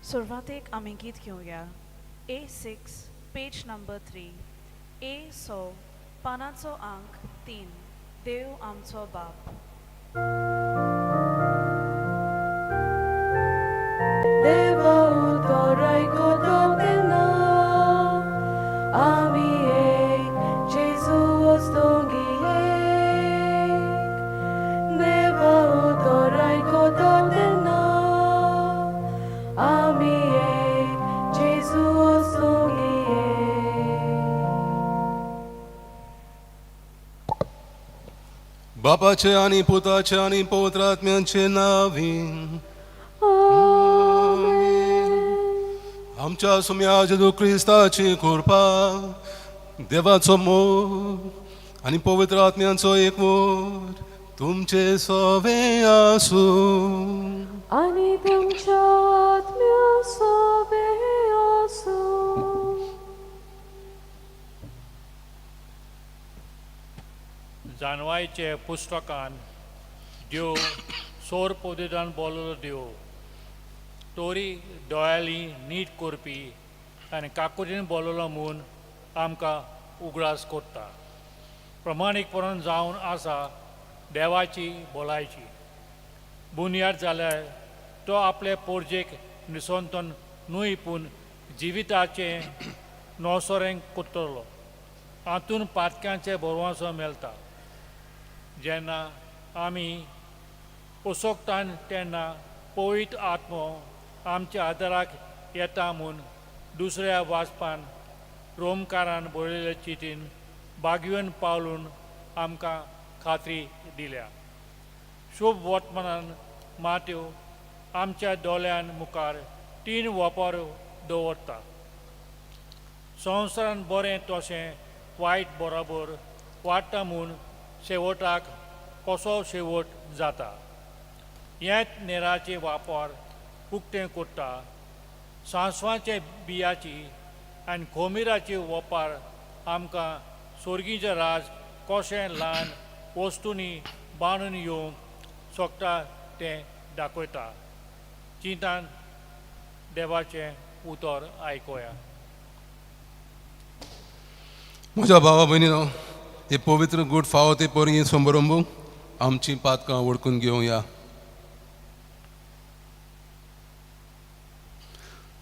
सुरवातेक आमी गीत घेवया. A6, page number 3, A6, पानाचो आंक 3, देव आमचो बाप. देवा उतर आयकता तेन्ना आमी एक, जेजू वस्तुंगी एक. देवा उतर आयकता तेन्ना आमी एक, जेजू वस्तुंगी एक. बापाचे आनी पुताचे आनी पवित्र आत्म्याचे नावी. आमेन. आमच्या सुम्या जेजू क्रिस्ताची कृपा, देवाचो मोग आनी पवित्र आत्म्याचो एकवट तुमचे सवे आसूं. आनी तुमच्या आत्म्या सोबे आसूं. जानवायचे पुस्तकान देव सोर पोदेदान बोललो देव तोरी दोळ्यांनी नीट करपी आनी काकुतीन बोललो म्हूण आमकां उगडास करता. प्रमाणीकपणान जावन आसा देवाची बोलायची बुन्याद जाल्यार तो आपले पोरजेक निसंतन न्हय पूण जिविताचें नोसरें करतलो. हातून पातक्यांचे भरवंसो मेळटा. जेन्ना आमी उसोकतान तेन्ना पवित्र आत्मो आमच्या आदाराक येता म्हूण दुसऱ्या वाचपान रोमकारान बरयल्ले चितीन बागयोन पावलून आमकां खात्री दिल्या. शुभ वर्तमानान मात्यो आमच्या दोळ्यां मुखार तीन वापर दवरता. संवसारान बरें तशें वायट बरोबर वाडटा म्हूण शेवटाक कसो शेवट जाता हेच नेराचे वापर उक्तें करता. सांसवाचे बियाची आनी खोमिराची वपार आमकां सोर्गीचें राज कशें ल्हान वस्तूंनी बांदून येवंक शकता तें दाखयता. चिंतान देवाचें उतर आयकुया. म्हज्या भावा भयणीनो, हे पवित्र गूट फावो ते पोरगी संबरंबू आमची पातकां वळखून घेवया.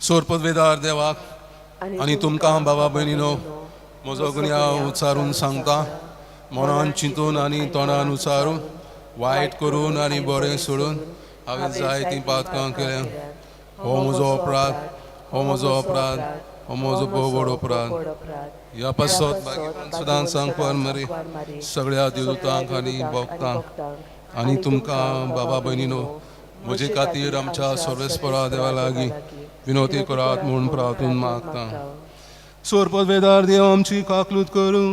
सोरपद वेदार देवाक आनी तुमकां बाबा भयणीनो म्हजो गुन्यांव उच्चारून सांगता. मनान चिंतून आनी तोंडान उच्चारून, वायट करून आनी बरें सोडून हांवें जायतीं पातकां केल्या. हो म्हजो अपराध, हो म्हजो अपराध, हो म्हजो भोव व्हड अपराध. ह्या पासत भाग्यवान सदां सांगपार मरी, सगळ्या देवदूतांक आनी भक्तांक आनी तुमकां बाबा भयणीनो म्हजे खातीर आमच्या सर्वेस्परा देवा लागीं विनवती करात म्हूण प्रार्थून मागता. सोरपत वेदार देव आमची काकलूत करूं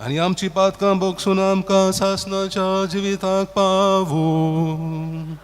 आनी आमची पातकां बगसून आमकां सासणाच्या जिविताक पावूं.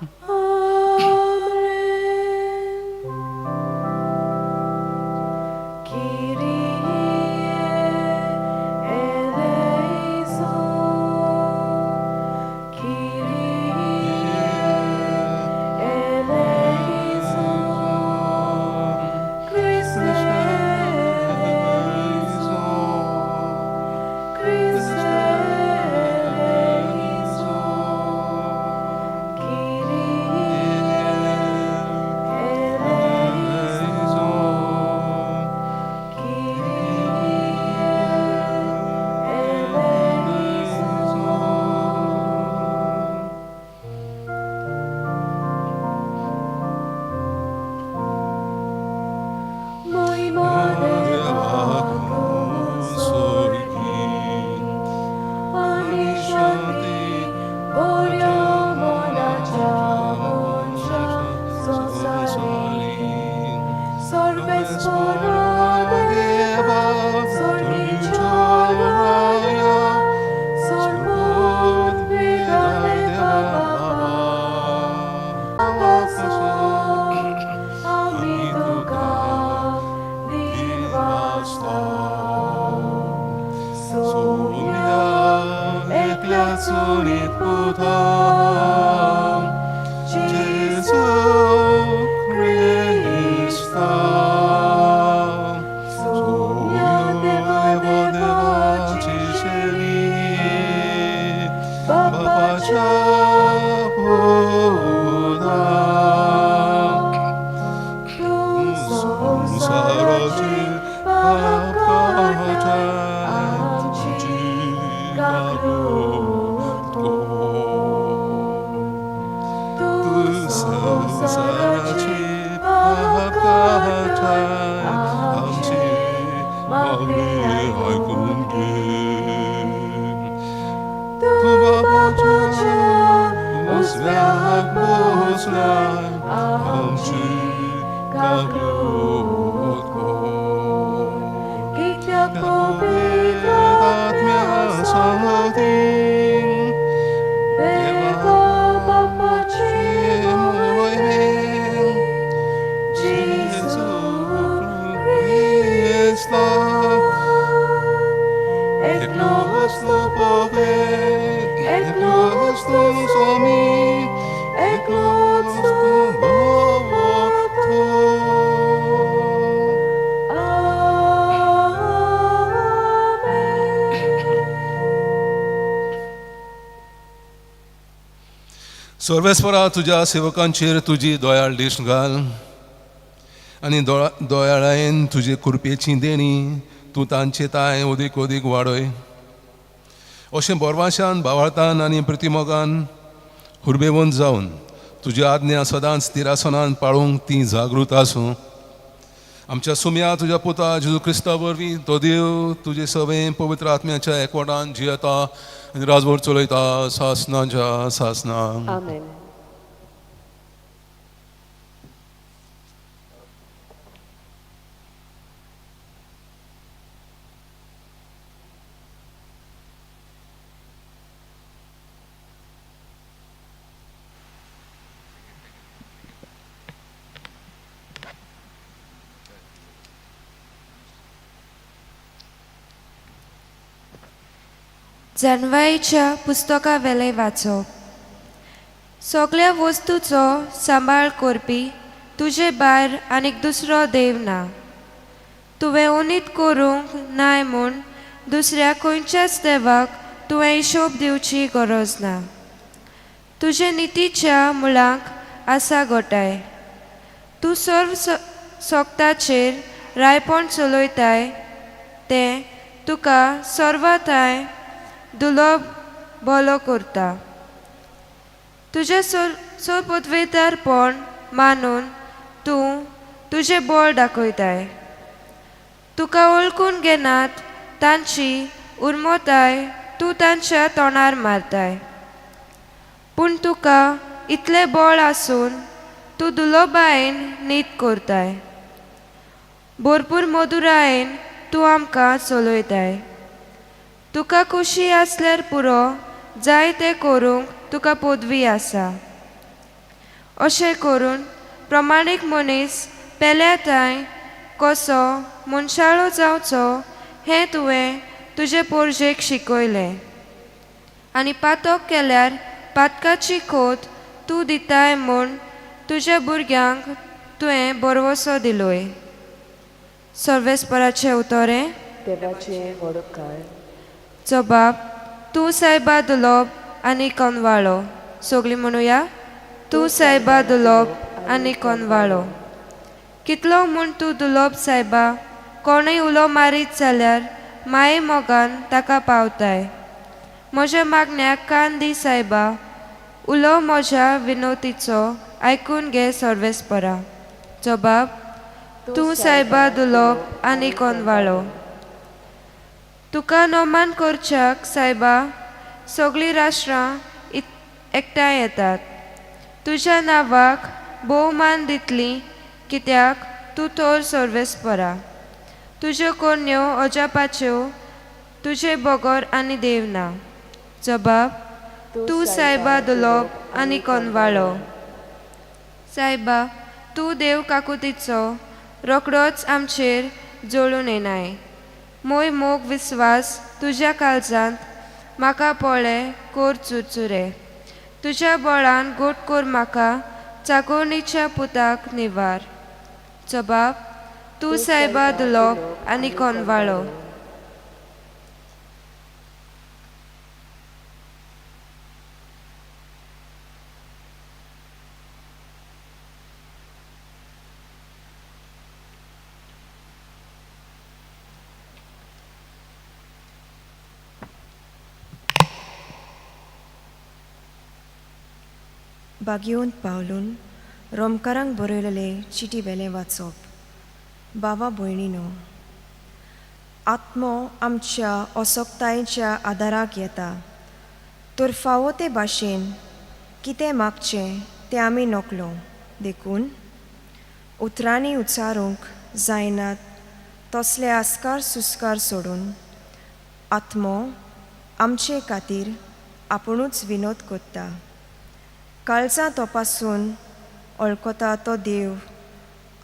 Gesù Cristo. बापाच्या पुता तूं संवसाराची पाप पाप आमची काकूत कर. तूं संवसाराची पाप आमची मागणी आयकून घे. तूं बापाच्या उजव्याक बसलाय आमची काकूत कर. कित्याक पवित्र आत्म्या सांगातीन देवा बापाची मोहिमे जेजू क्रिस्ता एकलोच एकलोच पोवे एकलोच तूं स्वामी एकलोच तूं भोवतो. आमेन. सर्वेस्परा तुज्या सेवकांचेर तुजी दयाळ दिश्ट घाल आनी दयाळायेन तुजे कृपेची देणी तूं तांचे ताय ओदीक ओदीक वाडय. अशें बोरवाशान भावार्थान आनी प्रतिमोगान हुर्बेवंत जावन तुजी आज्ञा सदांच तिरासनान पाळूंक ती जागृत आसूं. आमच्या सुम्या तुज्या पुता जेजू क्रिस्ता वरवीं तो देव तुजे सवें पवित्र आत्म्याच्या एकवटान जियेता आनी राजवट चलयता सासनाच्या सासना. आमेन. जानवाईच्या पुस्तकावेलें वाचप. सगळ्या वस्तूचो सांबाळ करपी तुजे भायर आनीक दुसरो देव ना. तुवें उनीत करूंक नाय म्हूण दुसऱ्या खंयच्याच देवाक तुवें हिशोब दिवची गरज ना. तुजे नितीच्या मुळांक आसा गोठाय. तूं सर्व सोगताचेर रायपण चलयताय तें तुका सर्वताय दुलोब बोलो करता. तुजें सोरपदवेदारपण मानून तूं तुजें बळ दाखयताय. तुका वळखून घेनात तांची उर्मताय तूं तांच्या तोंडार मारताय. पूण तुका इतलें बळ आसून तूं दुलोबायेन नीत करताय. भरपूर मधुरायेन तूं आमकां चलयताय. तुका खोशी आसल्यार पुरो जाय तें करूंक तुका पदवी आसा. अशें करून प्रमाणीक मनीस पेल्या तांय कसो मनशाळो जावचो हें तुवें तुजे पोरजेक शिकयलें. आनी पातक केल्यार पातकाची खोत तूं दिताय म्हूण तुज्या भुरग्यांक तुवें बरवसो दिलोय. सर्वेस्पराचें उतरें. देवाचें व्हड उपकार. जबाब तूं सायबा दुलोब आनी कोनवाळो. सगळीं म्हणुया, तूं सायबा दुलोब आनी कोनवाळो. कितलो म्हूण तूं दुलोब सायबा, कोणूय उलो मारीत जाल्यार माये मोगान ताका पावताय. म्हज्या मागण्याक कान दी सायबा, उलो म्हज्या विनोतीचो आयकून घे सर्वेस्परा. जबाब तूं सायबा दुलोब आनी कोनवाळो. तुका नोमान करच्याक सायबा सगळीं राष्ट्रां एकठांय येतात. तुज्या नांवाक भोवमान दितलीं कित्याक तूं थोर सर्वेस्परा. तुज्यो करण्यो अजापाच्यो, तुजे बगर आनी देव ना. जबाब तूं सायबा दुलोब आनी कोनवाळो. सायबा तूं देव काकुतीचो, रोखडोच आमचेर जळून येनाय. मोय मोग विस्वास तुज्या काळजांत म्हाका पळे कोर चुरचुरे. तुज्या बळान गोट कोर म्हाका चाकोवणीच्या पुताक निवार. जबाब तूं सायबा दुलोब आनी कोनवाळो. भागेवन पावलून रोमकारांक बरयलेले चिटी वेलें वाचप. बाबा भयणीनो, आत्मो आमच्या असक्तायेच्या आदाराक येता तर फावो ते भाशेन कितें मागचें तें आमी नकलो, देखून उतरांनी उच्चारूंक जायनात तसले आस्कार सुस्कार सोडून आत्मो आमचे खातीर आपुणूच विनोद करता. काळजां तपासून वळखता तो देव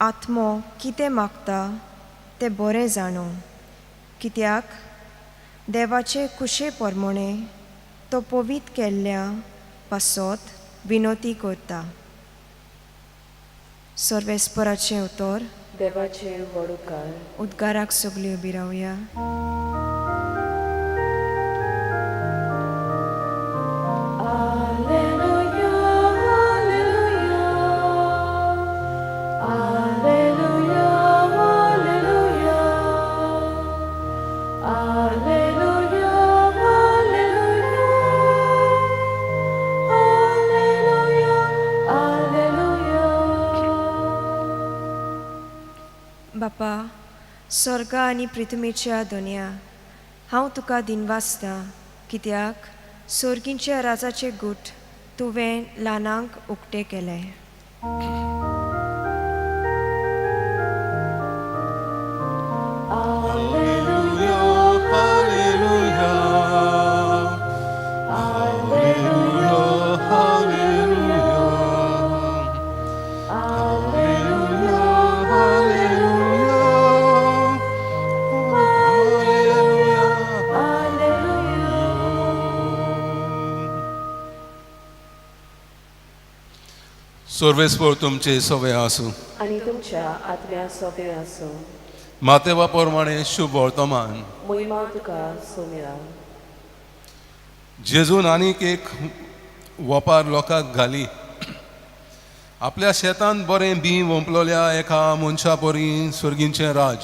आत्मो कितें मागता तें बरें जाणो, कित्याक देवाचे कुशे प्रमाणे तो पवीत केल्ल्या पासत विनोती करता. सर्वेस्पराचें उतर. देवाचे व्हड उपकार. उद्गाराक सगळीं उबी रावया. Alleluia, alleluia, alleluia, alleluia, alleluia, alleluia, alleluia, alleluia. बापा, स्वर्गा आनी पृथ्वीच्या दोनया, हांव तुका दिनवासता कित्याक सोर्गींच्या राजाचे गूट तुवें ल्हानांक उक्ते केले. Alleluia, alleluia, alleluia, alleluia, alleluia, alleluia, Alleluia. सर्वेस्पर तुमचे सवे आसूं. आनी तुमच्या आत्म्या सोबे आसूं. मातेवा प्रमाणे शुभ वर्तमान. मोहिमा तुका सोम्या. जेजून आनीक एक वपार लोकांक घाली. आपल्या शेतान बरें बीं वोंपलोल्या एका मनशा परी सर्गींचें राज.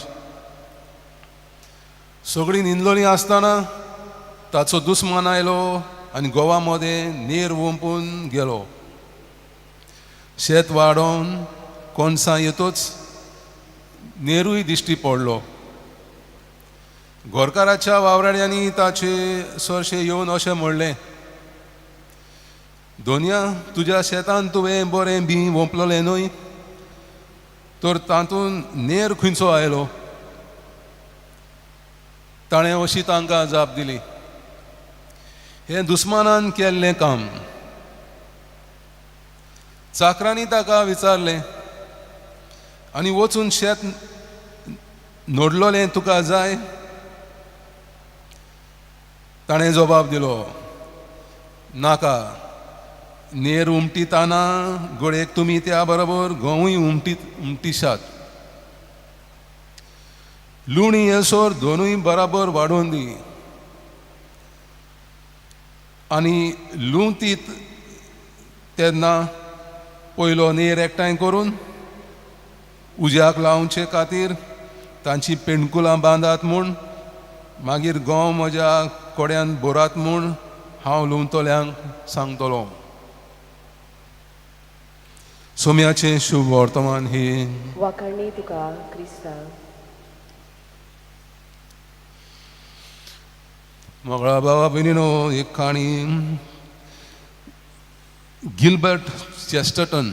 सगळीं न्हिदलोलीं आसतना ताचो दुस्मान आयलो आनी गोवा मदें नेर वोंपून गेलो. शेत वाडोवन कोणसां येतूच नेरूय दिश्टी पडलो. गोरकाराच्या वावराड्यांनी ताचे सरशे येवन अशें म्हणलें, दोनया तुज्या शेतान तुवें बरें बीं वोंपलोलें न्हय, तर तातूंत नेर खंयचो आयलो? ताणें अशी तांकां जाप दिली, हें दुस्मानान केल्लें काम. चाकरांनी ताका विचारलें, आनी वचून शेत नडलोलें तुका जाय? ताणें जबाब दिलो, नाका, नेर उमटीताना गोळयेक तुमी त्या बरोबर गंवूय उमटीशात. लुणी येसर दोनूय बराबर वाडोवन दी आनी लुंवतीत तेन्ना पयलो नेर एकठांय करून उज्याक लावचे खातीर तांची पेंडकुलां बांदात म्हूण, मागीर गंव म्हज्या कोड्यान भरात म्हूण हांव लुंवतल्यांक सांगतलो. सोम्याचें शुभ वर्तमान ही. वाखाणी तुका क्रिस्ता. मोगळा बाबा भयणीनो, एक काणी गिलबर्ट चेस्टटन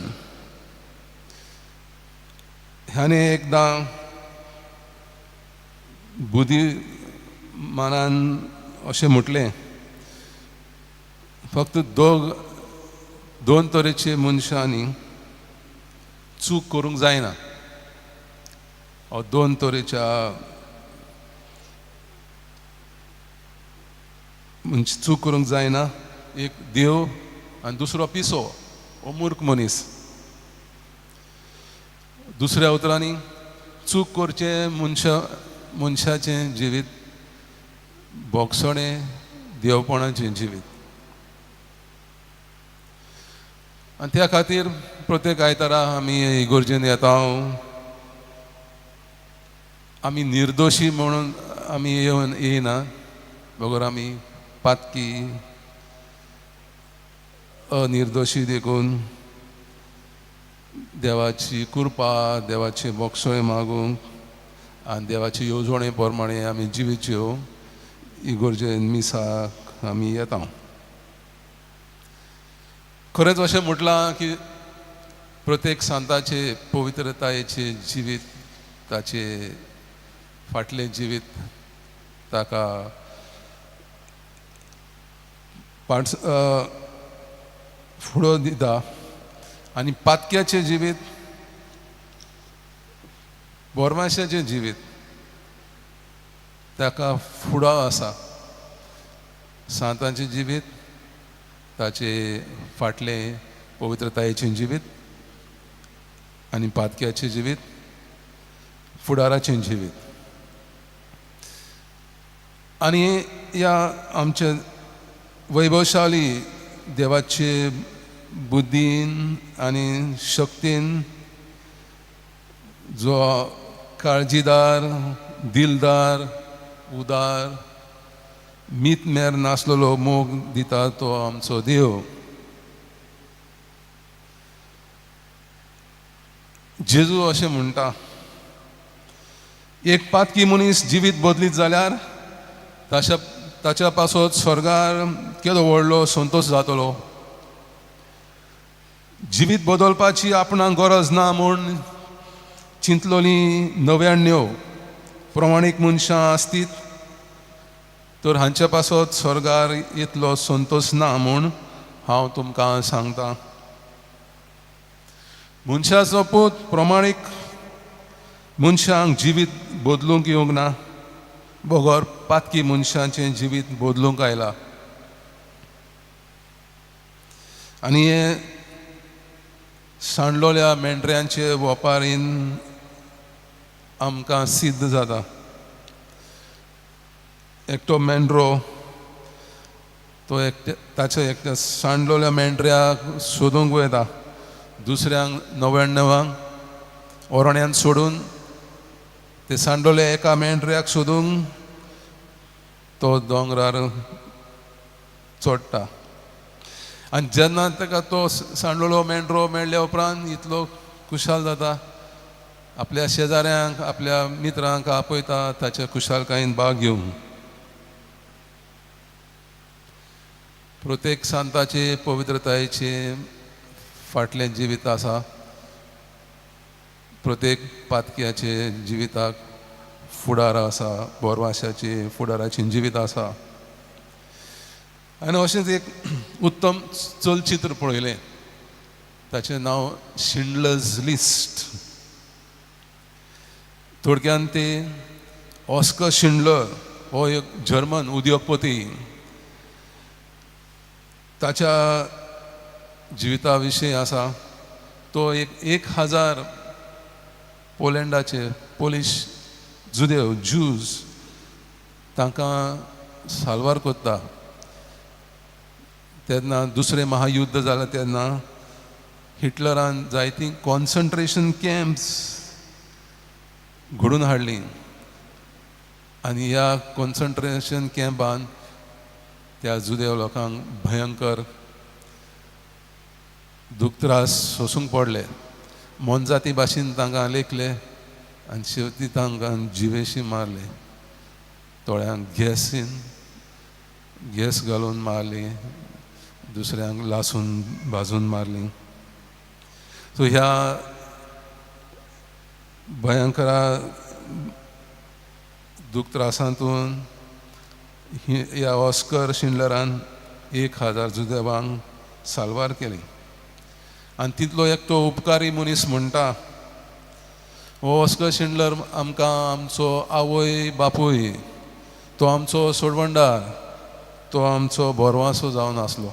ह्याने एकदां बुद्धिमानान अशें म्हटलें, फक्त दोन तरेचे मनशांनी चूक करूंक जायना. दोन तरेच्या चूक करूंक जायना, एक देव आनी दुसरो पिसो हो मूर्ख मनीस. दुसऱ्या उतरांनी चूक करचें मनशाचें जिवीत भोगसणें देवपणाचें जिवीत. आनी त्या खातीर प्रत्येक आयतारा आमी इगोर्जेन येता, आमी निर्दोशी म्हणून आमी येवन येयना, बगर आमी पातकी अनिर्दोशी देखून देवाची कृपा, देवाची बोगसोय मागूंक आनी देवाची येवजणे प्रमाणे आमी जिविच्यो इगोर्जेन मिसाक आमी येता. खरेंच अशें म्हटलां की प्रत्येक सांताचे पवित्रतायेचे जिवीत, ताचे फाटलें जिवीत ताका पाट फुडो दिता आनी पातक्याचें जिवीत, बोरमाशाचें जिवीत ताका फुडो आसा. सांतांचें जिवीत, ताचे फाटलें पवित्रतायेचें जिवीत आनी पातक्याचें जिवीत, फुडाराचें जिवीत. आनी ह्या आमच्या वैभवशाली देवाचे बुद्दीन आनी शक्तीन जो काळजीदार, दिलदार, उदार, मीत मेर नासलेलो मोग दिता तो आमचो देव. जेजू अशें म्हणटा, एक पातकी मनीस जिवीत बदलीत जाल्यार ताच्या पासत स्वर्गार केदो व्हडलो संतोश जातलो. जिवीत बदलपाची आपणाक गरज ना म्हूण चिंतलोली 99 प्रमाणीक मनशां आसतीत तर हांच्या पासत स्वर्गार इतलो संतोश ना म्हूण हांव तुमकां सांगता. मनशाचो पूत प्रमाणीक मनशांक जिवीत बदलूंक येवंक ना, बगर पातकी मनशांचें जिवीत बदलूंक आयला. आनी हे सांडलोल्या मेंढऱ्यांचे वपारीन आमकां सिद्ध जाता. एकटो मेंढरो तो एकट्या ताच्या एकट्या सांडलोल्या मेंढऱ्याक सोदूंक वयता, दुसऱ्यांक 99 ओरण्यान सोडून ते सांडलोल्या एका मेंढऱ्याक सोदूंक तो दोंगरार चडटा. आनी जेन्ना ताका तो सांडलोलो मेंढरो मेळ्ळ्या उपरांत इतलो खुशाल जाता, आपल्या शेजाऱ्यांक, आपल्या मित्रांक आपयता ताच्या खुशालकायेन भाग घेवंक. प्रत्येक सांताचे पवित्रतायेचे फाटलें जिवीत आसा, प्रत्येक पातक्याचे जिविताक फुडार आसा, बोरवाशाचे फुडाराचें जिवीत आसा. आनी अशेंच एक उत्तम चलचित्र पळयलें, ताचें नांव शिंडलर्स लिस्ट. थोडक्यान ते ऑस्कर शिंडलर हो एक जर्मन उद्योगपती, ताच्या जिविता विशीं आसा. तो 1000 पोलंडाचे पोलीश जुदेव ज्यूज तांकां साल्वार करता. तेन्ना दुसरें महायुद्ध जालें तेन्ना हिटलरान जायतीं कॉन्सन्ट्रेशन कॅम्प्स घडून हाडलीं आनी ह्या कॉन्सन्ट्रेशन कॅम्पान त्या जुदेव लोकांक भयंकर दुख त्रास सोसूंक पडले. मोनजाती भाशेन तांकां लेखले आनी शेवटी तांकां जिवेशी मारले, थोड्यांक गॅस घालून मारली, दुसऱ्यांक लासून भाजून मारली. सो ह्या भयंकरा दुख त्रासांतून ह्या ऑस्कर शिंडलरान 1000 जुदेवांक साल्वार केली. आनी तितलो एक तो उपकारी मनीस म्हणटा, हो ऑस्कर शिंडलर आमकां आमचो आवय बापूय, तो आमचो सोडवणदार, तो आमचो बोरवासो जावन आसलो,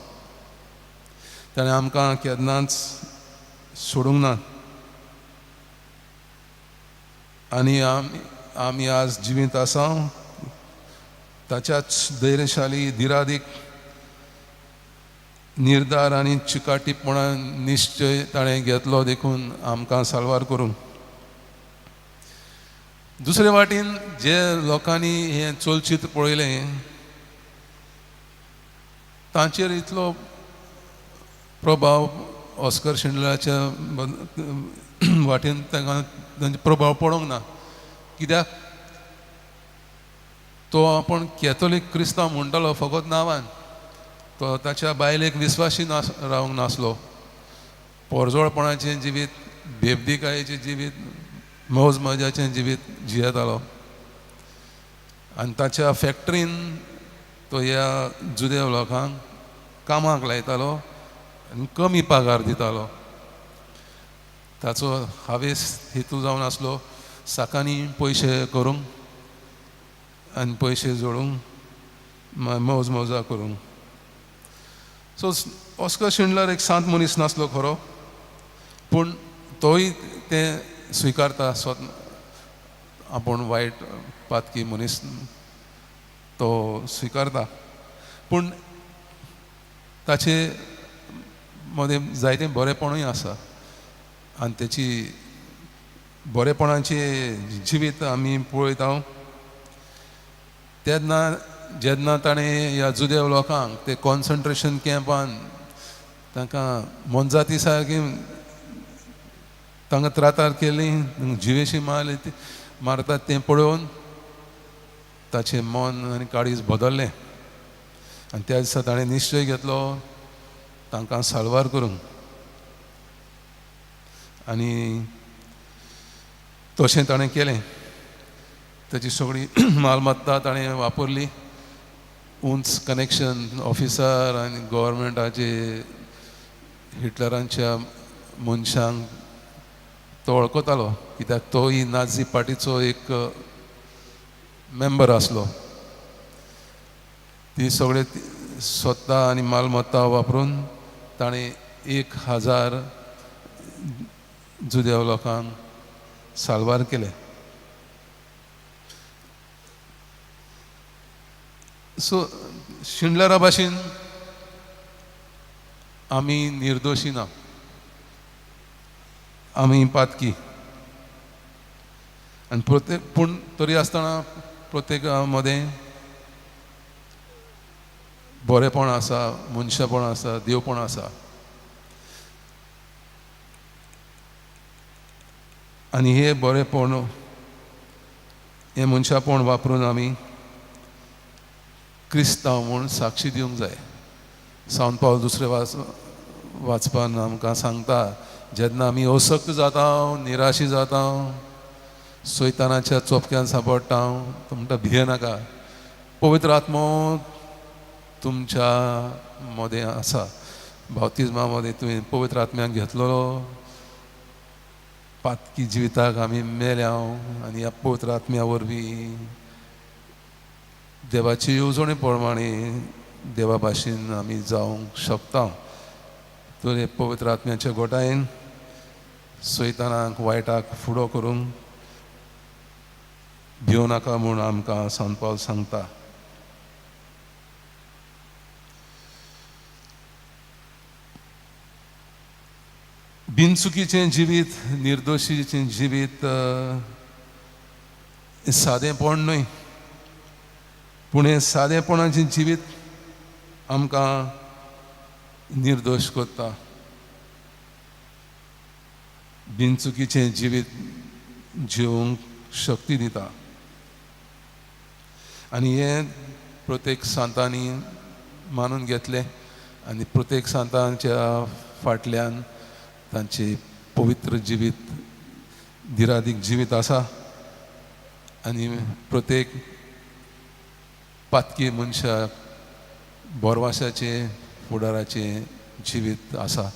ताणें आमकां केन्नाच सोडूंक ना. आनी आमी आज जिवीत आसा ताच्याच धैर्यशाली, दिरादीक निर्धार आनी चिकाटीपणान निश्चय ताणें घेतलो देखून आमकां साल्वार करूंक. दुसरे वाटेन जे लोकांनी हें चलचित्र पळयलें तांचेर इतलो प्रभाव ऑस्कर शिंडलाच्या वाटेन तांकां तांचो प्रभाव पडोंक ना. कित्याक तो आपूण कॅथोलीक क्रिस्तांव म्हणटालो फकत नांवान, तो ताच्या बायलेक विस्वाशी रावंक नासलो. पोरजोळपणाचें जिवीत, बेबदीकायेचें जिवीत, मौज मजाचें जिवीत जियेतालो. आनी ताच्या फॅक्ट्रीन तो ह्या जुदेव लोकांक कामाक लायतालो आनी कमी पगार दितालो. ताचो हावेस हेतू जावन आसलो साकांनी पयशे करूंक आनी पयशे जोडूंक मौज मौजा करूंक. सो ऑस्कर शिंडलर एक सांत मनीस नासलो खरो, पूण तोय तें स्विकारता स्वता आपूण वायट पातकी मनीस तो स्विकारता. पूण ताचे मदें जायतें बरेंपणूय आसा आनी तेची बरेपणाचें जिवीत आमी पळयता. तेन्ना जेन्ना ताणें ह्या जुदेव लोकांक ते कॉन्सन्ट्रेशन कॅम्पान तांकां मोनजाती सारकी तांकां त्रातार केली, जिवेशी मारली, मारतात तें पळोवन ताचें मन आनी काळीज बदल्लें आनी त्या दिसा ताणें निश्चय घेतलो तांकां साल्वार करूंक. आनी तशें ताणें केलें. ताची सगळी मालमत्ता ताणें वापरली, उंच कनेक्शन ऑफिसर आनी गव्हर्मेंटाचे हिटलरांच्या मनशांक तो वळखतालो, कित्याक तोय नाझी पार्टीचो एक मेंबर आसलो. ती सगळे स्वता आनी मालमत्ता वापरून ताणें 1000 जुदेव लोकांक साल्वार केले. सो शिंडलरा भाशेन आमी निर्दोशी ना, आमी पातकी. आनी प्रत्येक पूण तरी आसतना प्रत्येका मदें बरेंपण आसा, मनशापण आसा, देवपण आसा. आनी हे बरेंपण, हें मनशापण वापरून आमी क्रिस्तांव म्हूण साक्षी दिवंक जाय. सांत पावल दुसरें वाचपान आमकां सांगता, जेन्ना आमी असक्त जाता, निराशी जाता, सैतानाच्या चोपक्यान सांपडटा, तो म्हणटा भिये नाका, पवित्र आत्मो तुमच्या मदें आसा. बाप्तिज्मा मदें तुवें पवित्र आत्म्याक घेतलो, पातकी जिविताक आमी मेल्या आनी ह्या पवित्र आत्म्या वरवीं देवाची येवजणे प्रमाणे देवा भाशेन आमी जावंक शकता. तर हे पवित्र आत्म्याच्या गोटायेन सैतानाक वायटाक फुडो करूंक भिवं नाका म्हूण आमकां सांत पावल सांगता. बिनचुकीचें जिवीत, निर्दोशीचें जिवीत सादेंपण न्हय, पूण हें सादेपणाचें जिवीत आमकां निर्दोश करता. बिनचुकीचें जिवीत जिवंक शक्ती दिता. आनी हें प्रत्येक सांतांनी मानून घेतलें आनी प्रत्येक सांतांच्या फाटल्यान तांचें पवित्र जिवीत, दिरादीक जिवीत आसा. आनी प्रत्येक पातकी मनशाक बोरवासाचें फुडाराचें जिवीत आसा.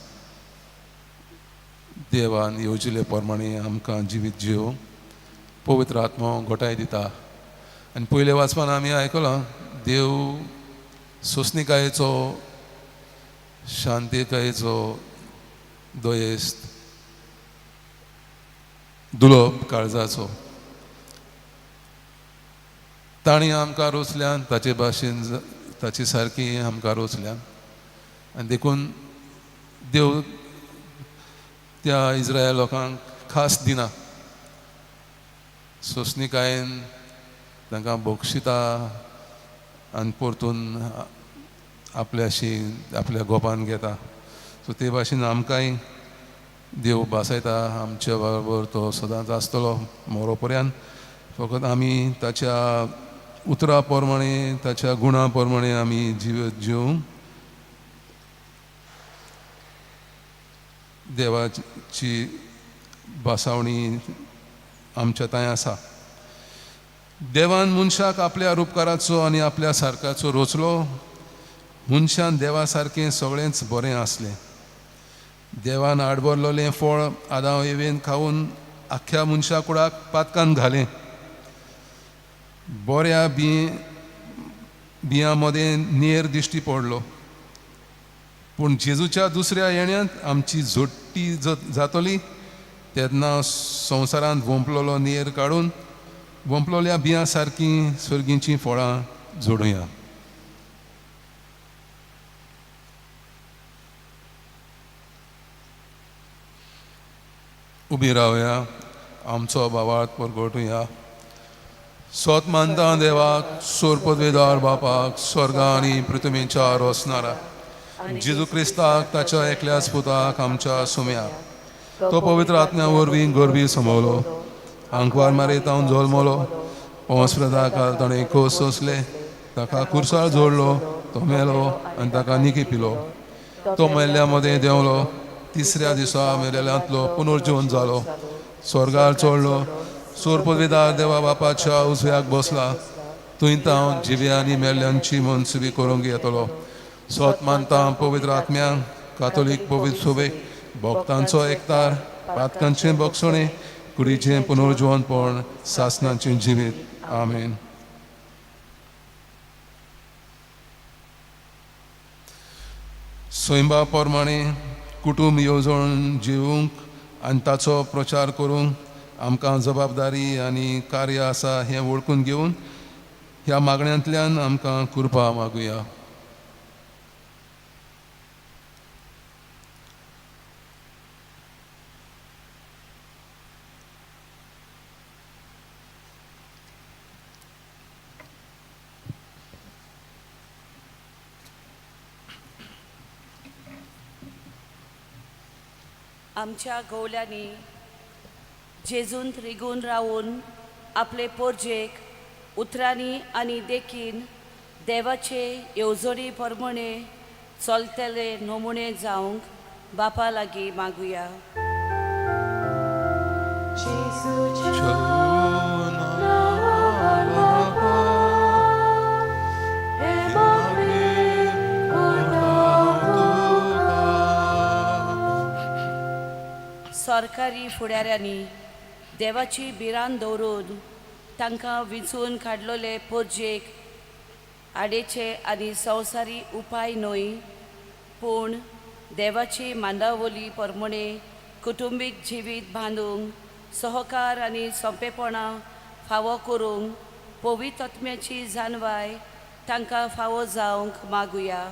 देवान येवजिले प्रमाणे आमकां जिवीत जिवंक पवित्र आत्मो घोटाय दिता. आनी पयले वाचपान आमी आयकलां, देव सोंसणिकायेचो, शांतिकायेचो, दयेस्त, दुलोब काळजाचो. तांणी आमकां रोचल्यान ताचे भाशेन, ताचे सारकी आमकां रोचल्यान. आनी देखून देव त्या इस्रायल लोकांक खास दिना, सोंसणिकायेन तांकां बक्षिता आनी परतून आपल्याशी आपल्या गोपान घेता. सो ते भाशेन आमकांय देव भासायता, आमच्या बरोबर तो सदांच आसतलो मोरो पर्यंत. फकत आमी ताच्या उतरा प्रमाणे, ताच्या गुणा प्रमाणे आमी जिवीत जिवंक देवाची भासावणी आमच्या थंय आसा. देवान मनशाक आपल्या रुपकाराचो आनी आपल्या सारकाचो रोचलो. मनशान देवा सारकें सगळेंच बरें आसलें. देवान आडबरलेलें फळ आदांव एवेन खावन आख्ख्या मनशा कुडाक पातकान घालें. बऱ्या बियां मदें नेर दिश्टी पडलो. पूण जेजूच्या दुसऱ्या येण्यांत आमची जोडटी जातली तेन्ना संवसारांत वोंपलेलो नेर काडून वोंपलोल्या बियां सारकीं सर्गींचीं फळां जोडुया. उबी रावया, आमचो भावार्थ परगटुया. सोत मानता देवाक, सोरपदवेदार बापाक, स्वर्गा आनी पृथ्वीच्या रोसणारा जेजू क्रिस्ताक, ताच्या एकल्याच पुताक, आमच्या सुम्याक, तो पवित्र आत्म्या वरवीं गोरवी समवलो, आंकवार मारयतावन जल्मलो, पोंसप्रदा काल ताणें खोस सोंसले, ताका कुर्सार जोडलो, तो मेलो आनी ताका निकी पिलो, तो मेल्ल्या मदें देंवलो, तिसऱ्या दिसा मेलेल्यांतलो पुनर्जीवन जालो, स्वर्गार चडलो, सोरपदवेदार देवा बापाच्या उजव्याक बसला, थंय तावन जिव्या आनी मेल्ल्यांची मनसुबी करूंक येतलो. सोत मानता पवित्र आत्म्यांक, कातोलीक पवित्र सोबेक, भक्तांचो एकतार, पातकांचें बक्षणें, कुडीचें पुनर्जीवनपण, सासनाचें जिवीत. आमेन. सैमा प्रमाणे कुटूंब येवजण जिवूंक आनी ताचो प्रचार करूंक आमकां जबाबदारी आनी कार्य आसा हें वळखून घेवन ह्या मागण्यांतल्यान आमकां कृपा मागुया. आमच्या गवल्यांनी जेजून रिगून रावून आपले पोरजेक उतरांनी आनी देखीन देवाचे येवजणी प्रमाणे चलतले नमुने जावंक बापा लागीं मागुया. सरकारी फुडाऱ्यांनी देवाची भिरांत दवरून तांकां विंचून काडलेले पोरजेक आडेचे आनी संवसारी उपाय न्हय, पूण देवाची मांडावली प्रमाणे कुटुंबीक जिवीत बांदूंक सहकार आनी सोंपेपणां फावो करूंक पवित्र जानवाय तांकां फावो जावंक मागुया.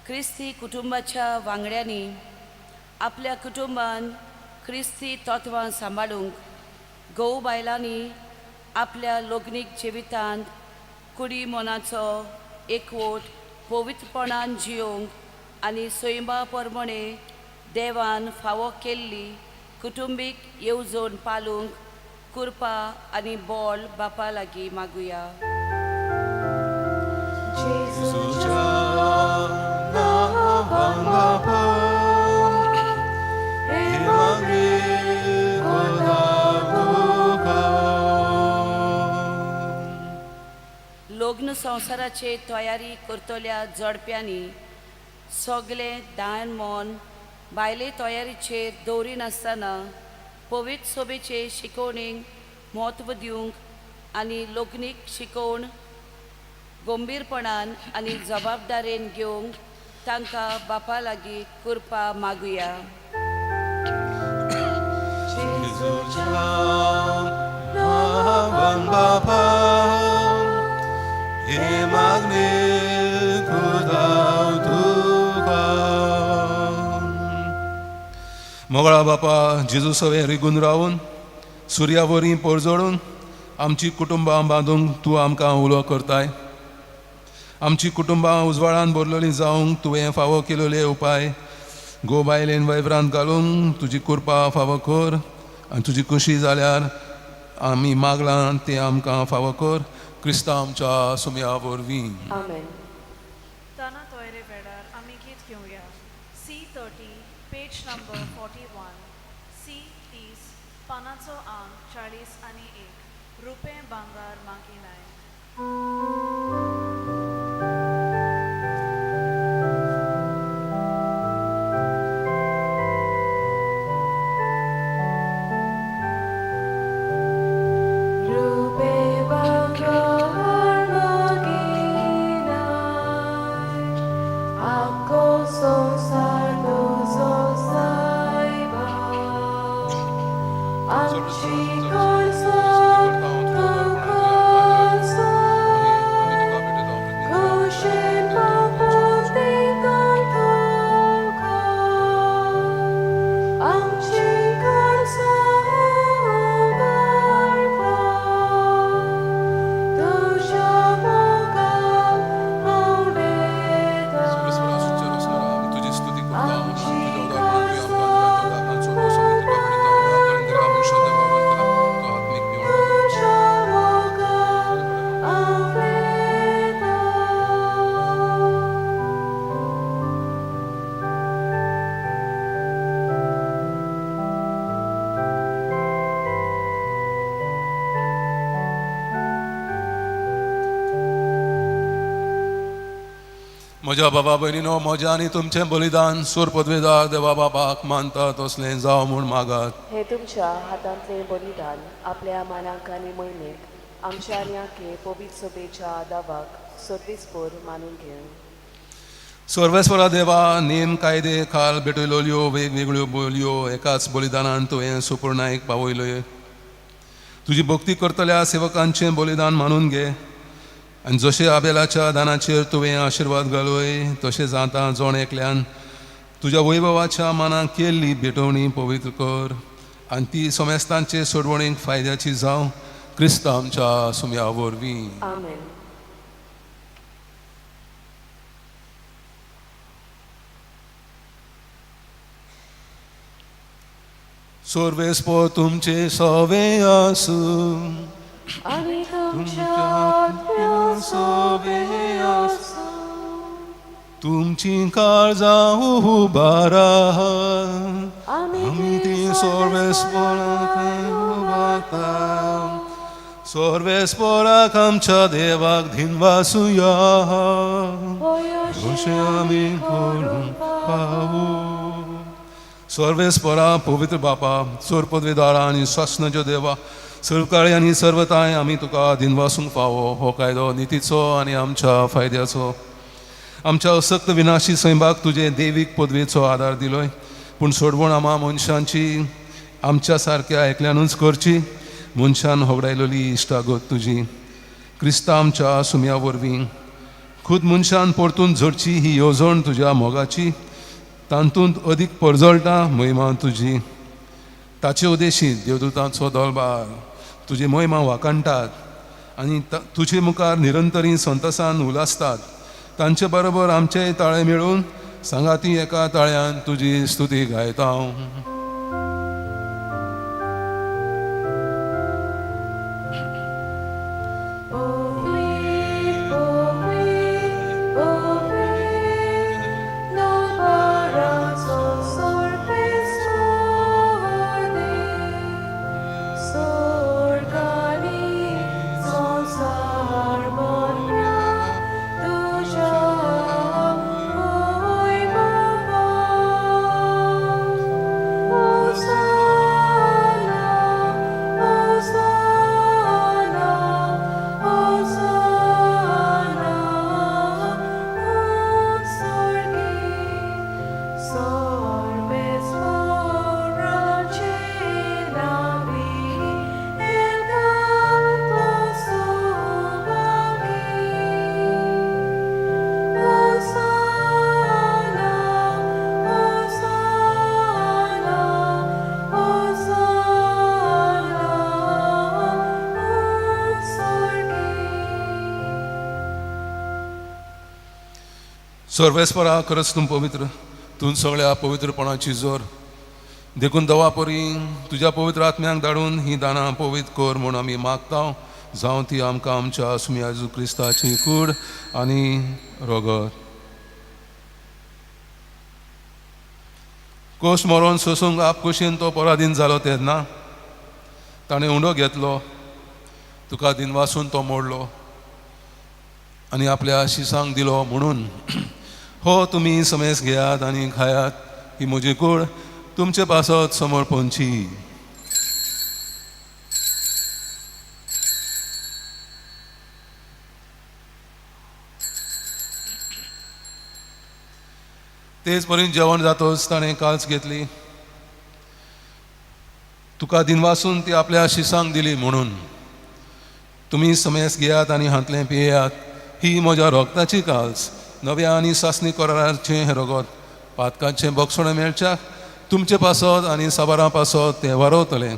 क्रिस्ती कुटुंबाच्या वांगड्यांनी आपल्या कुटुंबान क्रिस्ती तत्वां सांबाळूंक घोव बायलांनी आपल्या लग्नीक जिवितांत कुडी मनाचो एकवट पवित्रपणान जियोंक आनी सैमा प्रमाणे देवान फावो केल्ली कुटुंबीक येवजण पालूंक कृपा आनी बोल बापा लागीं मागुया. लग्न संवसाराचे तयारी करतल्या जोडप्यांनी सगळें दान मन बायले तयारीचेर दवरिनासतना पवित्र सोबेचे शिकवणेक म्हत्व दिवंक आनी लग्नीक शिकोवण गंभीरपणान आनी जबाबदारेन घेवंक तांकां बापा लागीं कृपा मागुया. मोगळा बापा जेजू सवें रिगून रावून सुर्या वरी परजळून आमची कुटुंबां बांदूंक तूं आमकां उलो करताय. आमची कुटुंबां उजवाडान भरलेलीं जावंक तुवें फावो केलेले उपाय गो बायलेन वैवरांत घालूंक तुजी कृपा फावो कर आनी तुजी खुशी जाल्यार आमी मागलां तें आमकां फावो कर. क्रिस्तांव आमच्या सुमया वरवीं. आमेन. ताना तोयरे वेळार आमी गीत घेवया. C 30 page number 41. C 30 पानाचो आंक 41. रुपें भांगर मागिनाय. रुपे भांगर मागिनाय, आख्खो संवसार तुजो सायबा. आमची गरजां तुका सांग, खुशेन मागून दिता तुका. आमची गरजां उबारपा, तुज्या मोगान पावलेता. तुजी स्तुती करता, तुज्या उदारपणान तुवें आमकां दिला तो दाकांचो रोस आमी तुका भेटयता. धा पर्यंत दिला मनशान देवा केला तो आत्मीक पिवण. तुज्या मोगान पावलेता. म्हज्या बाबा भयणीनो, म्हज्या आनी तुमचें बलिदान सूर पदवेदार देवा बाबाक मानता तसलें जावं म्हूण मागात. हे तुमच्या हातांतलें बलिदान आपल्या मानाक आनी मोहिमेक आमच्या आनी आखे पवित्र सभेच्या दावाक सर्वेस्पर मानून घेवन. सर्वेस्वरा देवा, नेम कायदे खाल भेटयल्यो वेगवेगळ्यो बोलयो एकाच बलिदानान तुवें सुपूर्णायक पावयल्यो. तुजी भक्ती करतल्या सेवकांचें बलिदान मानून घे आनी जशें आबेलाच्या दानाचेर तुवें आशिर्वाद घालय तशें जाता जण एकल्यान तुज्या वैभवाच्या मानाक केल्ली भेटवणी पवित्र कर आनी ती समेस्तांचे सोडवणीक फायद्याची जावं. क्रिस्त आमच्या सुम्या वरवीं. आमेन. सर्वेस्पर तुमचे सवे आसूं. आनी तुमच्या आत्म्या सवे आसूं. तुमची काळजां उबारा, आमी ती सर्वेस्पराक उबारता. सर्वेस्पराक आमच्या देवाक धिनवासुया, अशें आमी करूंक पावू. सर्वेस्परा पवित्र बापा, सोर पदवेदारा आनी सासणाच्यो देवा, सर्वकाळी आनी सर्वताय आमी तुका दिनवासूंक फावो हो कायदो नितीचो आनी आमच्या फायद्याचो. आमच्या असक्त विनाशी सैमाक तुजे देवीक पदवेचो आदार दिलोय, पूण सोडवण आमा मनशांची आमच्या सारक्या एकल्यानूच करची. मनशान होगडायलोली इश्टागत तुजी क्रिस्ता आमच्या सुम्या वरवीं खुद मनशान परतून झडची ही येवजण तुज्या मोगाची, तातूंत अदीक परजळटा महिमा तुजी. ताचे उदेशी देवदूतांचो दलबार तुजी महिमा वाखाणटात आनी तुजे मुखार निरंतरी संतसान उलासतात. तांचे बरोबर आमचेय ताळे मेळून सांगाती एका ताळ्यान तुजी स्तुती गायता. सर्वेस्परा खरंच तूं पवित्र, तूं सगळ्या पवित्रपणाची जोर. देखून दवा परी तुज्या पवित्र आत्म्यांक धाडून ही दानां पवित्र कर म्हूण आमी मागता, जावं ती आमकां आमच्या सुम्या जेजू क्रिस्ताची कूड आनी रगत. कोश मरोन सोसूंक आपकुशीन तो पराधीन जालो तेन्ना ताणें उंडो घेतलो, तुका दिनवासून तो मोडलो आनी आपल्या शिसांक दिलो म्हणून, हो तुमी समेस घेयात आनी खायात, ही म्हजी कूड तुमचे पासत समर्पणची. तेच परीन जेवण जातोच ताणें काल्स घेतली, तुका दिनवासून ती आपल्या शिसांक दिली म्हणून, तुमी समेस घेयात आनी हांतलें पियेयात, ही म्हज्या रगताची काल्स, नव्या आनी सासणी कराराचें हें रगत, पातकाचें बक्षण मेळच्याक तुमचे पासत आनी साबारां पासत तें वारवतलें.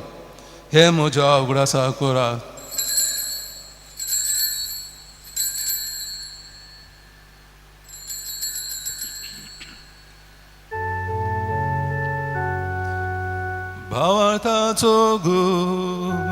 हे म्हज्या उगडासा करात. भावार्थाचो गूण.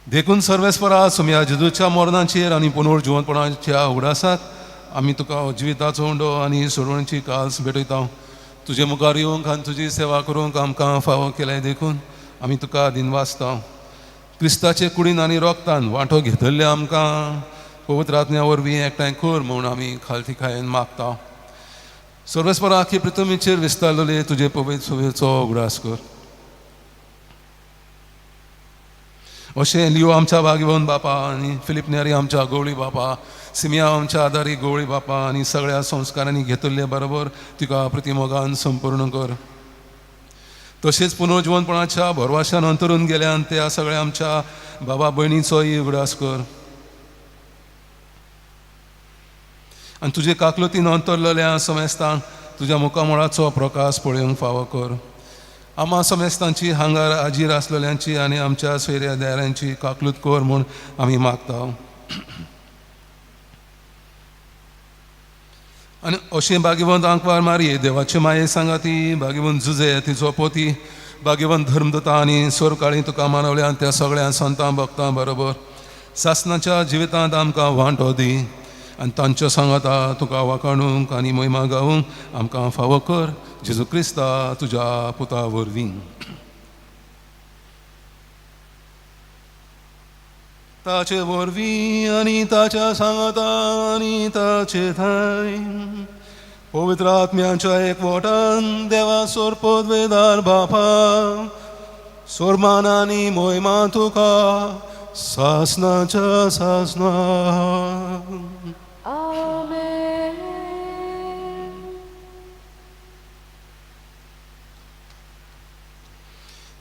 देखून सर्वेस्परा सुम्या जेजूच्या मरणाचेर आनी पुनर्जिवनपणाच्या उगडासाक आमी तुका जिविताचो उंडो आनी सोडवणची काल्स भेटयता. तुजे मुखार येवंक आनी तुजी सेवा करूंक आमकां फावो केलें देखून आमी तुका दिनवासता. क्रिस्ताचे कुडीन आनी रोगतान वांटो घेतले आमकां पवित्र आत्म्या वरवीं एकठांय कर म्हूण आमी खालती खायेन मागता. सर्वेस्परा आखी पृथ्वीचेर विस्तारलेले तुजे पवित्र सुवेचो उगडास कर. अशें लियो आमच्या भाग्यवन बापा आनी फिलीप नेरी आमच्या गवळी बापा, सिमिया आमच्या आदारी गवळी बापा आनी सगळ्या संस्कारांनी घेतिल्ले बरोबर तुका प्रतिमोगान संपूर्ण कर. तशेंच पुनर्जिवनपणाच्या भरवाशान अंतरून गेल्यान त्या सगळ्या आमच्या बाबा भयणीचोय उगडास कर आनी तुजे काकलुतीन अंतरलेल्या समेस्तांक तुज्या मुखामळाचो प्रकाश पळोवंक फावो कर. आमा समेस्तांची हांगार आजीर आसलेल्यांची आनी आमच्या सोयऱ्या दायऱ्यांची काकलूत कर म्हूण आमी मागता. आनी अशें भाग्यवंत आंकवार मारये देवाचे माये सांगाती, भाग्यवंत जुजे तिचो पोती, भाग्यवंत धर्मदता आनी सोरकाळी तुका मानवल्या त्या सगळ्या संतां भक्तां बरोबर सासनाच्या जिवितांत आमकां वांटो दी आनी तांच्या सांगाता तुका वाखाणूंक आनी मोहिमा गावूंक आमकां फावो कर, जेजू क्रिस्ता तुज्या पुता वरवीं. ताचे वरवीं आनी ताच्या सांगाता आनी ताचे ठांय पवित्र आत्म्याच्या एकवटान देवा सोर पदवेदार बापा, सोरमान आनी मोहिमा तुका सासनाच्या सासना. आमेन.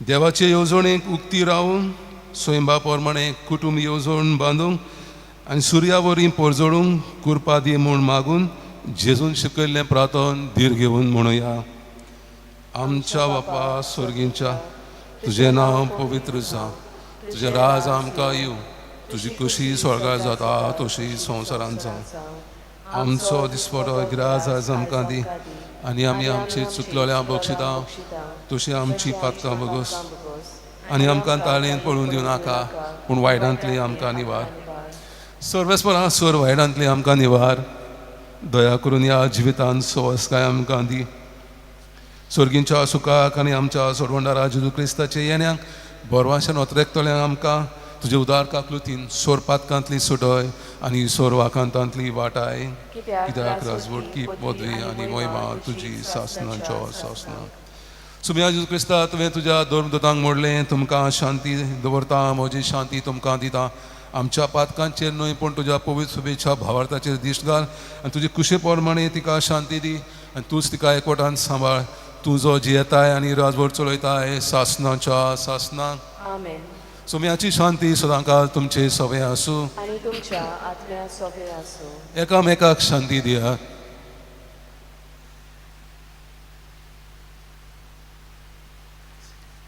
देवाचे येवजणेक उक्ती रावून स्वयंबा प्रमाणे कुटुंब येवजण बांदूंक आनी सुर्या वरी परजळूंक कुरपा दी म्हूण मागून जेजून शिकयल्लें प्रार्थन धीर घेवन म्हणुया. आमच्या बापा स्वर्गींच्या, तुजें नांव पवित्र जावं, तुजें राज आमकां येवं, तुजी कुशी स्वर्गार जाता तशी संवसारांत जावं. आमचो दिसपटो ग्रास आज आमकां दी आनी आमी आमची चुकलोल्या बक्षिता तशी आमची पातकां बगस आनी आमकां ताळेन पळोवन दिवं नाका, पूण वायटांतली आमकां निवार. सर्वेस्परा सोर वायटांतली आमकां निवार. दया करून ह्या जिवितांत सवसकाय आमकां दी. स्वर्गींच्या सुखाक आनी आमच्या सोडवणदारा जेजू क्रिस्ताचे येण्याक बोरवाशान ओतरेकतल्यांक आमकां तुजे उदार काकलुतीन सोर पातकांतली सुटय आनी सोर वाकांतांतली वाटाय. कित्याक राजवटकी पदवी आनी मोहिमा तुजी सासनाचो सासना. सुम्या जेजू क्रिस्ता, तुवें तुज्या धर्मदूतांक मोडलें, तुमकां शांती दवरता, म्हजी शांती तुमकां दिता. आमच्या पातकांचेर न्हय पूण तुज्या पवित्र शुभेच्छा भावार्थाचेर दिश्ट घाल आनी तुजी कुशे प्रमाणे तिका शांती दी आनी तूंच तिका एकवटान सांबाळ. तूं जो जियेताय आनी राजवट चलयताय सासनाच्या सासना. आमेन. सोम्याची शांती सदांकाळ तुमचे सवे आसूं आनी तुमच्या आत्म्या सोबे आसूं. एकामेकाक शांती दिया.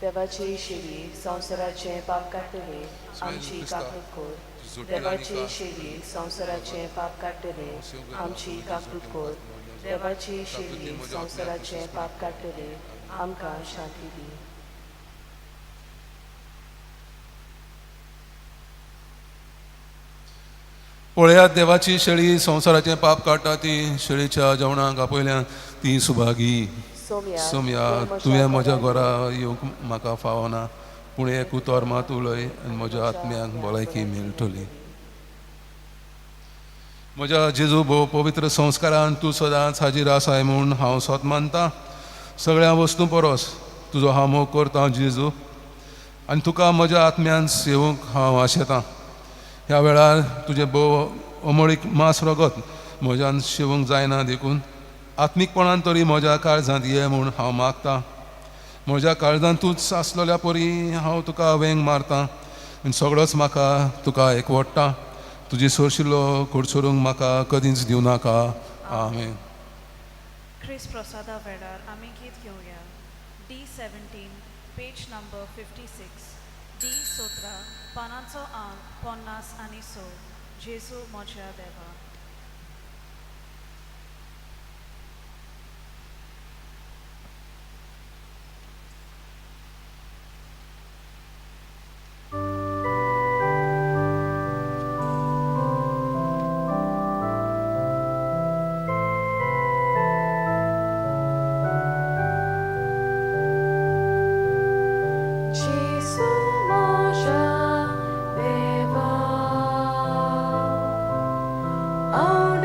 देवाची शिरी संवसाराचें पाप काडटले आमची काकूट कर. देवाची शिरी संवसाराचें पाप काडटले आमची काकूट कर. देवाची शिरी संवसाराचें पाप काडटले आमकां शांती दी. पळयात देवाची शेळी संवसाराचें पाप काडटा ती शेळीच्या जेवणाक आपयल्यान ती सुभागी. सोम्या तुवें म्हज्या घरा येवंक म्हाका फावना, पूण एक उतर मात उलय आनी म्हज्या आत्म्याक भलायकी मेळटली. म्हज्या जेजू भोव पवित्र संस्कारान तूं सदांच हाजीर आसाय म्हूण हांव सोत मानता. सगळ्या वस्तूं परस तुजो हांव मोग करता जेजू, आनी तुका म्हज्या आत्म्यान सेवूंक हांव आशेतां. ह्या वेळार तुजें भोव अमळीक मांस रगत म्हज्यान शेवंक जायना, देखून आत्मीकपणान तरी म्हज्या काळजांत ये म्हूण हांव मागतां. म्हज्या काळजांत तूंच आसलेल्या परी हांव तुका वेंग मारतां आनी सगळोच म्हाका तुका एकवडटा. तुजी सोरशिल्लो कोडसोरूंक म्हाका कदींच दिवं नाका. आमेन. क्रिस प्रसादा वेळार आमी गीत घेवया. D 17 page number 56, D 17 पानाचो आंक 56, जेजू म्हज्या देवा. जेजू म्हज्या देवा, हांव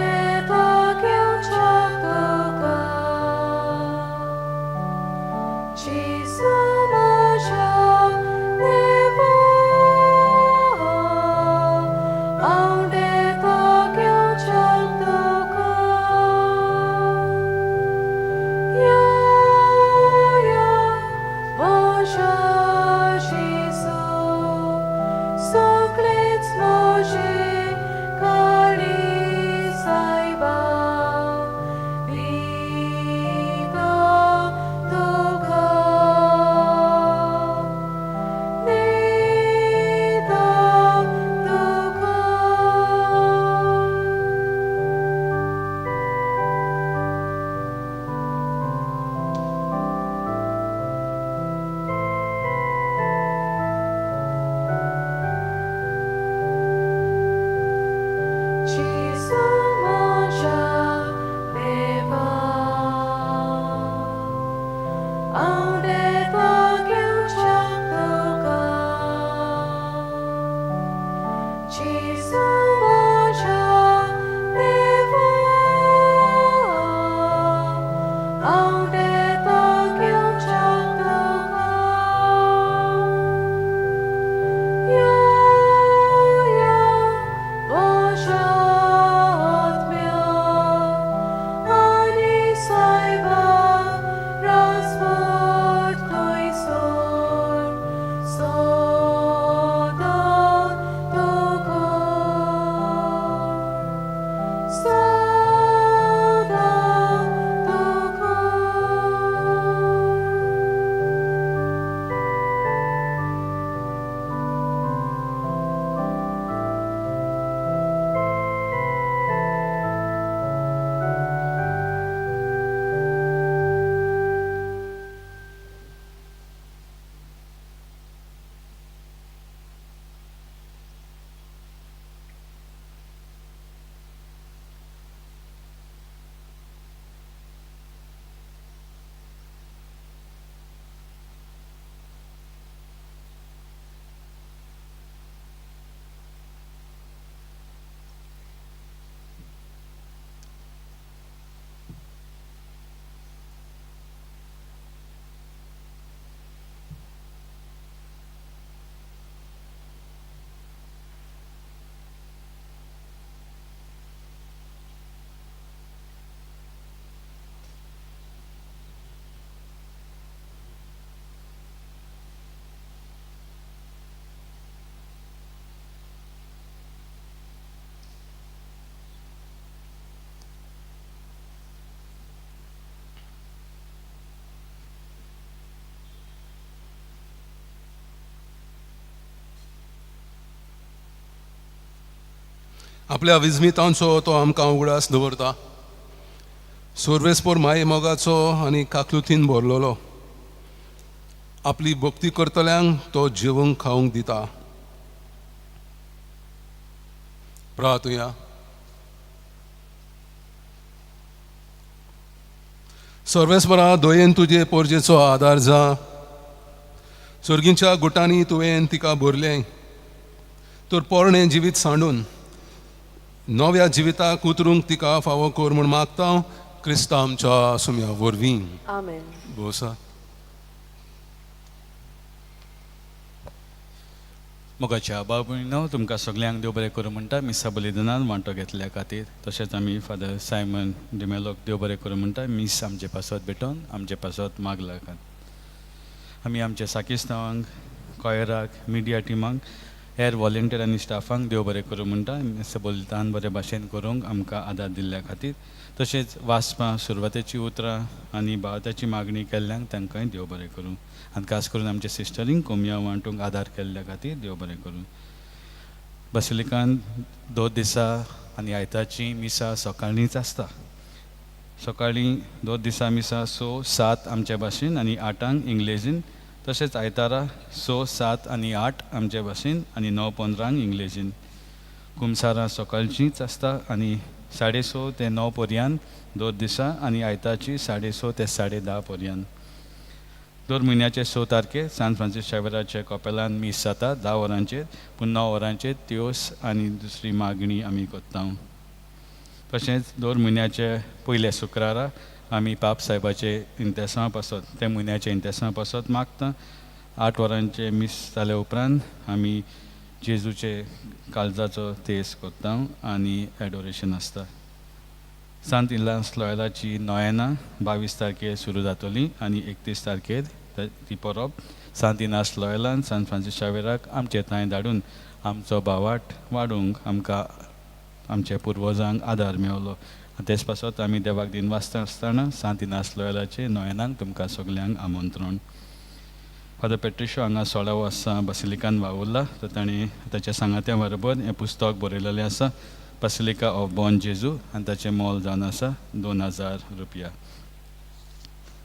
आपल्या विस्मितांचो तो आमकां उगडास दवरता. सर्वेस्पोर माये मोगाचो आनी काकलुतीन भरलेलो. आपली भक्ती करतल्यांक तो जेवंक खावंक दिता. प्रार्थुया. सर्वेस्परा दयेन तुजे पोरजेचो आदार जा. सर्गींच्या गुटांनी तुवें तिका भरलें तर पोरणें जिवीत सांडून नव्या जिविताक उतरूंक तिका फावो कर म्हूण मागता क्रिस्ता आमच्या सुम्या वरवीं. आमेन. भोसा. मोगाच्या बाबूनो, तुमकां सगल्यांक देव बरें करूं म्हणटा मिसा बलिदानान वांटो घेतल्या खातीर. तशेंच आमी फादर सायमन डिमेलोक देव बरें करूं म्हणटा मीस आमचे पासत भेटोवन आमचे पासत मागला खातीर. आमी आमच्या साकिस्तांवांक, कॉयराक, मिडिया टिमांक, हेर वॉलंटियर आनी स्टाफांक देव बरें करूं म्हणटा मिसा बलिदान बरे भाशेन करूंक आमकां आदार दिल्ल्या खातीर. तशेंच वाचपां सुरवातेची उतरां आनी भावार्थाची मागणी केल्ल्यांक तांकांय देव बरें करूं. आनी खास करून आमच्या सिस्टरींक कोमया वांटूंक आदार केल्ल्या खातीर देव बरें करूं. बसिलिकान 2 दिसा आनी आयताची मिसां सकाळींच आसता. सकाळीं 2 दिसा मिसां 6, 7 आमच्या भाशेन आनी 8 इंग्लेजीन. तशेंच आयतारा 6, 7 आनी 8 आमच्या भाशेन आनी 9:15 इंग्लेजीन. कुमसारां सकाळचींच आसता आनी 6:30 ते 9 पर्यंत 2 दिसा आनी आयताची 6:30 ते 10:30 पर्यंत. दर म्हयन्याचे 6 तारखेर सान फ्रांसीस शावेराचे कपेलान मीस जाता 10 वरांचेर, पूण 9 वरांचेर त्योस आनी दुसरी मागणी आमी करता. तशेंच दर म्हयन्याचे पयल्या शुक्रारा आमी पाप सायबाचे इंतेसांव पासत ते म्हयन्याचे इंतेसांव पासत मागता. 8 वरांचे मीस जाल्या उपरांत आमी जेजूचे काळजाचो तेस करता आनी एडोरेशन आसता. सांत इलास लॉयलाची नोयेना 22 तारखेर सुरू जातली आनी 31 तारखेर ती परब सांत इनास लॉयलान सान फ्रांसीस शावेराक आमचे थंय धाडून आमचो भावाट वाडूंक आमकां आमच्या पुर्वजांक आदार मेवलो. तेच पासत आमी देवाक दिनवासता आसतना सांत इनास लॉयलाचे नोयेनाक तुमकां सगल्यांक आमंत्रण. फादर पेट्रिशो हांगा 16 वर्सां बसिलिकान वावुरला तर ताणें ताच्या सांगात्या बरोबर हें पुस्तक बरयलेलें आसा बसिलिका ऑफ बॉन जेजू आनी ताचें मोल जावन आसा 2000 रुपया.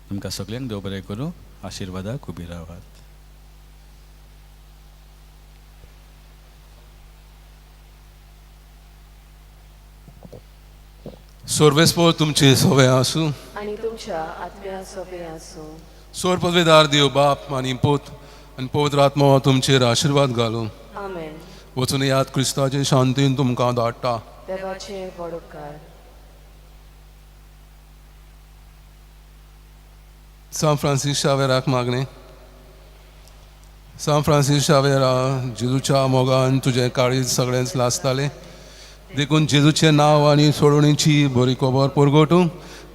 तुमकां सगल्यांक देव बरें करूं. आशिर्वादाक उबी रावात. सर्वेस्पोर तुमचे सवे आसूं आनी तुमच्या आत्म्या सोबे आसूं. सोर पदवेदार देव बाप आनी पूत आनी पवित्र आत्मो तुमचेर आशिर्वाद घालूं. आमेन. वचून याद क्रिस्ताचे शांतीन तुमकां धाडटा. देवाचे व्हड उपकार. सान फ्रांसीस शावेराक मागणें. सान फ्रांसीस शावेरा, जेजूच्या मोगान तुजें काळीज सगळेंच लासतालें देखून जेजूचें नांव आनी सोडवणीची बरी खबर परगटूंक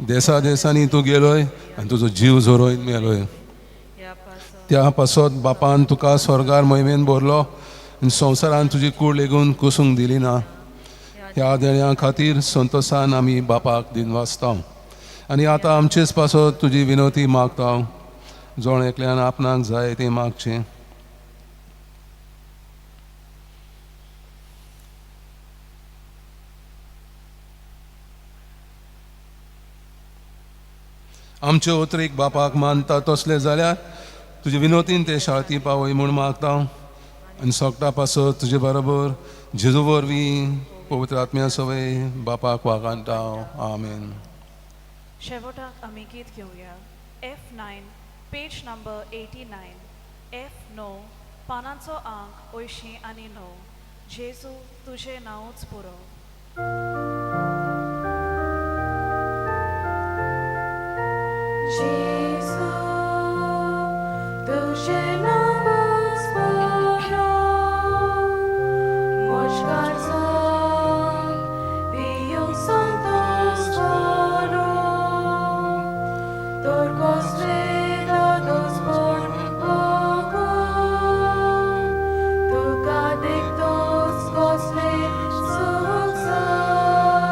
देसा देसांनी तूं गेलोय आनी तुजो जीव झरोवन मेलोय. त्या पासत बापान तुका स्वर्गार मोहिमेन भरलो आनी संवसारान तुजी कूड लेगून कुसूंक दिली ना. ह्या देण्या खातीर संतोसान आमी बापाक दिनवासता आनी आतां आमचेच पासत तुजी विनवती मागता. जण एकल्यान आपणाक जाय तें मागचें. आमचे उतरीक बापाक मानता तसले जाल्यार तुजे विनोतीन ते शाळती पावय म्हूण मागता आनी सोगटा पासत तुजे बरोबर जेजू वरवीं पवित्र आत्म्या सवय बापाक वागांता. आमेन. शेवटाक आमी गीत घेवया. F9 page number 89. F9 पानांचो आंक 89. जेजू तुजें नांवूच पुरो. जेजू तुजें नांवूच पुरो, म्हज्या काळजाक दिवंक संतोश बरो, तर कसलें दादोसपण भोगूं, तुका देखतोच कसलें सूख जाय.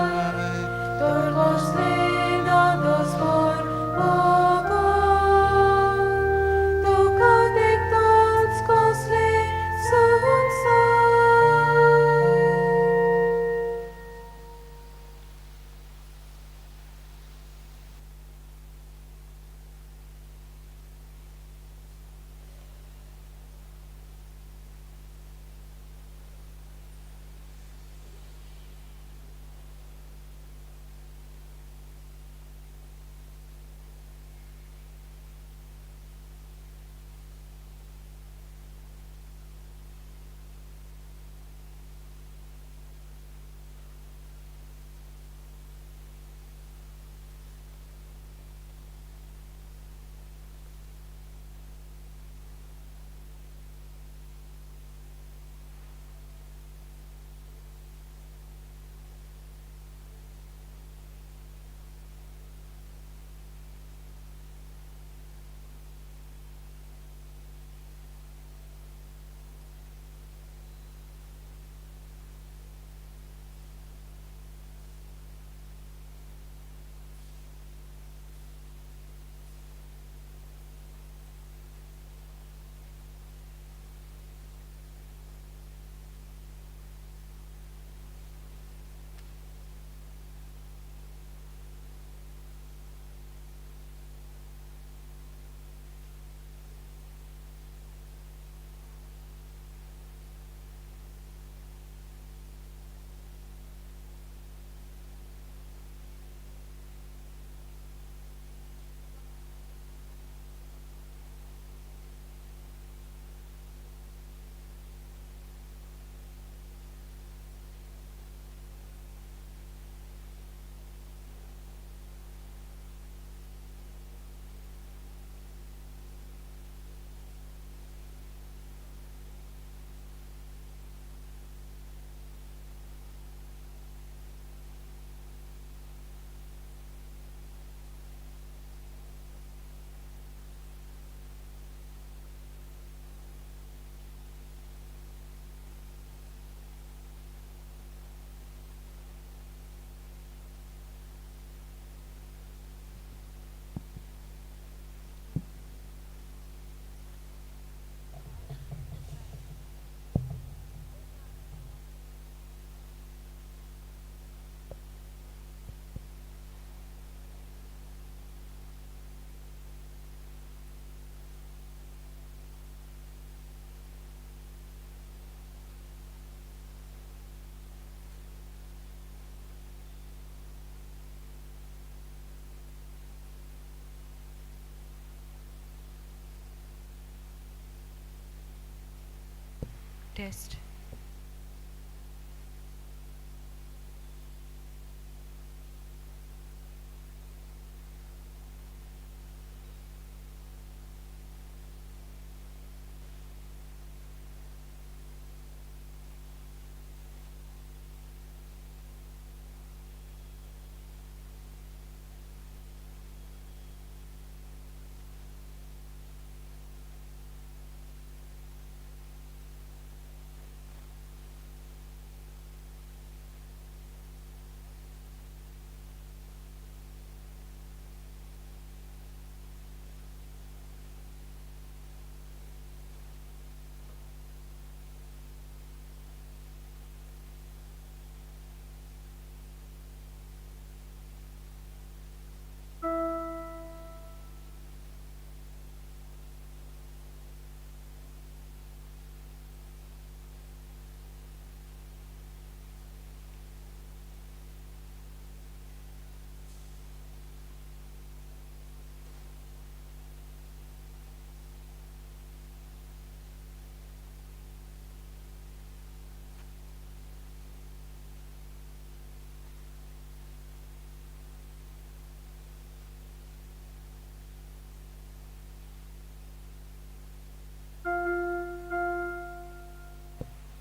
Test.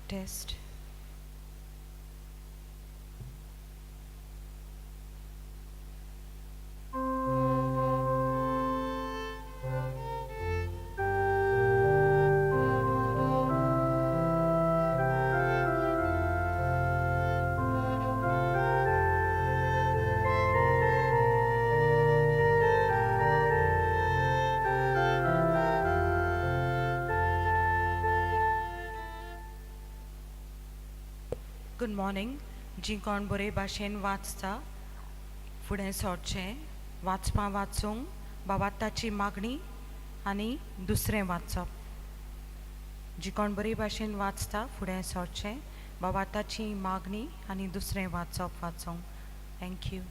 Test. Good morning. जी कोण बरे भाशेन वाचता फुडें सरचें वाचपा वाचूंक बाबा ताची मागणी आनी दुसरें वाचप. जी कोण बरे भाशेन वाचता फुडें सरचें बाबा ताची मागणी आनी दुसरें वाचप वाचूंक. Thank you.